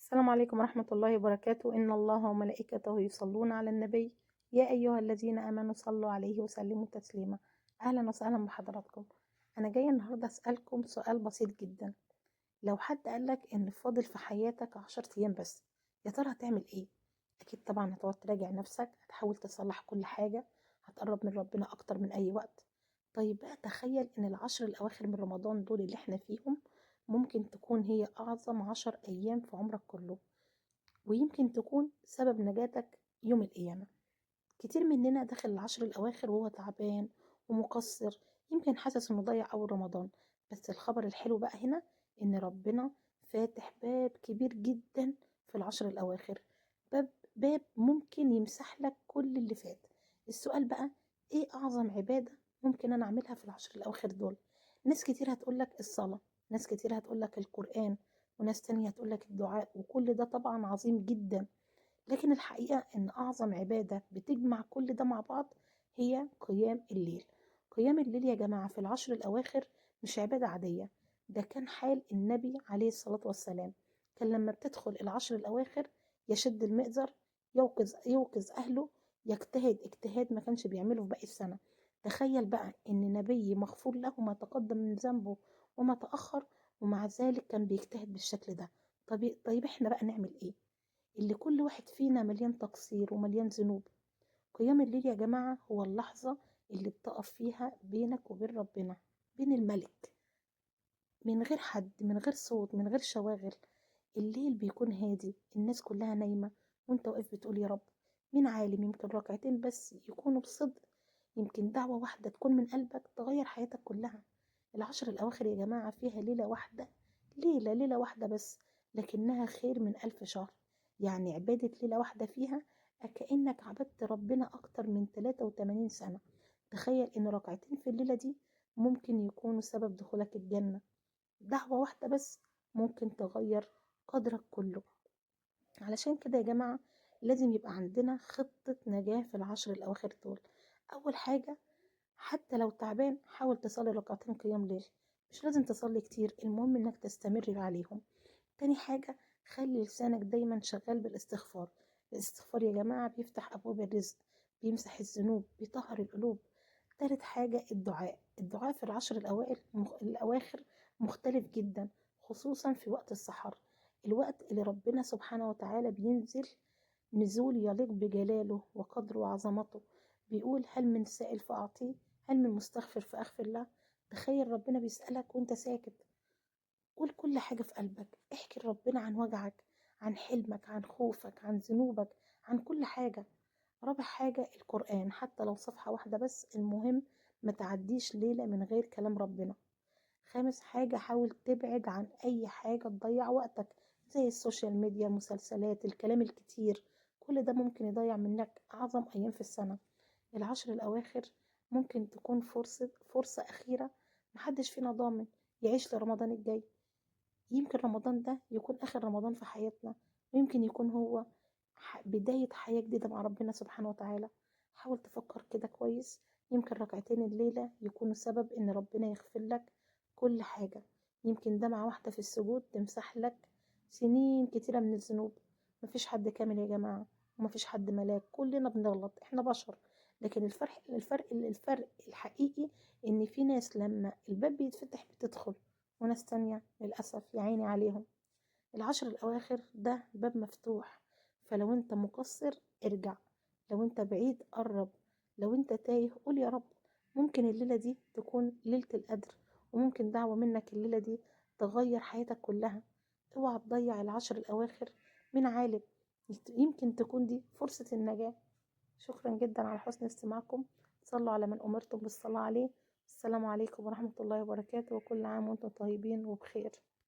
السلام عليكم ورحمة الله وبركاته. إن الله وملائكته يصلون على النبي يا أيها الذين آمنوا صلوا عليه وسلموا تسليما. أهلا وسهلا بحضراتكم. أنا جاية النهاردة أسألكم سؤال بسيط جدا. لو حد قالك إن فاضل في حياتك 10 أيام بس، يا ترى هتعمل إيه؟ أكيد طبعا هتقعد تراجع نفسك، هتحاول تصلح كل حاجة، هتقرب من ربنا أكتر من أي وقت. طيب بقى تخيل إن 10 الأواخر من رمضان دول اللي احنا فيهم ممكن تكون هي أعظم 10 أيام في عمرك كله، ويمكن تكون سبب نجاتك يوم القيامة. كتير مننا دخل 10 الأواخر وهو تعبان ومقصر، يمكن حاسس إنه ضيع أول رمضان. بس الخبر الحلو بقى هنا إن ربنا فاتح باب كبير جدا في 10 الأواخر، باب ممكن يمسح لك كل اللي فات. السؤال بقى إيه أعظم عبادة ممكن أنا أعملها في 10 الأواخر دول؟ ناس كتير هتقولك الصلاة، ناس كتير هتقولك القرآن، وناس تانية هتقولك الدعاء، وكل ده طبعا عظيم جدا. لكن الحقيقة إن أعظم عبادة بتجمع كل ده مع بعض هي قيام الليل. قيام الليل يا جماعة في 10 الأواخر مش عبادة عادية، ده كان حال النبي عليه الصلاة والسلام. كان لما بتدخل 10 الأواخر يشد المئزر، يوقظ أهله، يجتهد اجتهاد ما كانش بيعمله في باقي السنة. تخيل بقى إن نبي مغفور له ما تقدم من ذنبه وما تأخر، ومع ذلك كان بيجتهد بالشكل ده. طيب احنا بقى نعمل ايه؟ اللي كل واحد فينا مليان تقصير ومليان ذنوب. قيام الليل يا جماعة هو اللحظة اللي بتقف فيها بينك وبين ربنا، بين الملك، من غير حد، من غير صوت، من غير شواغل. الليل بيكون هادي، الناس كلها نايمة، وانت واقف بتقول يا رب. مين عالم، يمكن ركعتين بس يكونوا بصدق، يمكن دعوة واحدة تكون من قلبك تغير حياتك كلها. 10 الأواخر يا جماعة فيها ليلة واحدة، ليلة واحدة بس، لكنها خير من 1000 شهر. يعني عبادة ليلة واحدة فيها كأنك عبدت ربنا أكتر من 83 سنة. تخيل إن ركعتين في الليلة دي ممكن يكونوا سبب دخولك الجنة. دعوة واحدة بس ممكن تغير قدرك كله. علشان كده يا جماعة لازم يبقى عندنا خطة نجاة في 10 الأواخر دول. أول حاجة، حتى لو تعبان حاول تصلي ركعتين قيام ليل، مش لازم تصلي كتير، المهم انك تستمر عليهم. تاني حاجة، خلي لسانك دايما شغال بالاستغفار. الاستغفار يا جماعة بيفتح أبواب الرزق، بيمسح الذنوب، بيطهر القلوب. تالت حاجة، الدعاء. الدعاء في 10 الأواخر مختلف جدا، خصوصا في وقت السحر، الوقت اللي ربنا سبحانه وتعالى بينزل نزول يليق بجلاله وقدره وعظمته. بيقول هل من سائل فأعطيه، هل من مستغفر فأغفر له. تخيل ربنا بيسألك وانت ساكت. قول كل حاجة في قلبك، احكي لربنا عن وجعك، عن حلمك، عن خوفك، عن ذنوبك، عن كل حاجة. رابع حاجة، القرآن، حتى لو صفحة واحدة بس، المهم ما تعديش ليلة من غير كلام ربنا. خامس حاجة، حاول تبعد عن أي حاجة تضيع وقتك، زي ال social media، المسلسلات، الكلام الكتير، كل ده ممكن يضيع منك أعظم أيام في السنة. 10 الأواخر ممكن تكون فرصة أخيرة، محدش فينا ضامن يعيش لرمضان الجاي. يمكن رمضان ده يكون آخر رمضان في حياتنا، ويمكن يكون هو بداية حياة جديدة مع ربنا سبحانه وتعالى. حاول تفكر كده كويس، يمكن ركعتين الليلة يكونوا سبب إن ربنا يغفر لك كل حاجة. يمكن دمعة واحدة في السجود تمسح لك سنين كتيرة من الذنوب. مفيش حد كامل يا جماعة، ومفيش حد ملاك، كلنا بنغلط، احنا بشر. لكن الفرق الحقيقي ان في ناس لما الباب بيتفتح بتدخل، وناس تانية للأسف يا عيني عليهم. 10 الأواخر ده باب مفتوح، فلو انت مقصر ارجع، لو انت بعيد قرب، لو انت تايه قول يا رب. ممكن الليلة دي تكون ليلة القدر، وممكن دعوة منك الليلة دي تغير حياتك كلها. اوعى تضيع 10 الأواخر، من عالم يمكن تكون دي فرصة النجاة. شكرا جدا على حسن استماعكم. صلوا على من أمرتم بالصلاة عليه. السلام عليكم ورحمة الله وبركاته، وكل عام وانتم طيبين وبخير.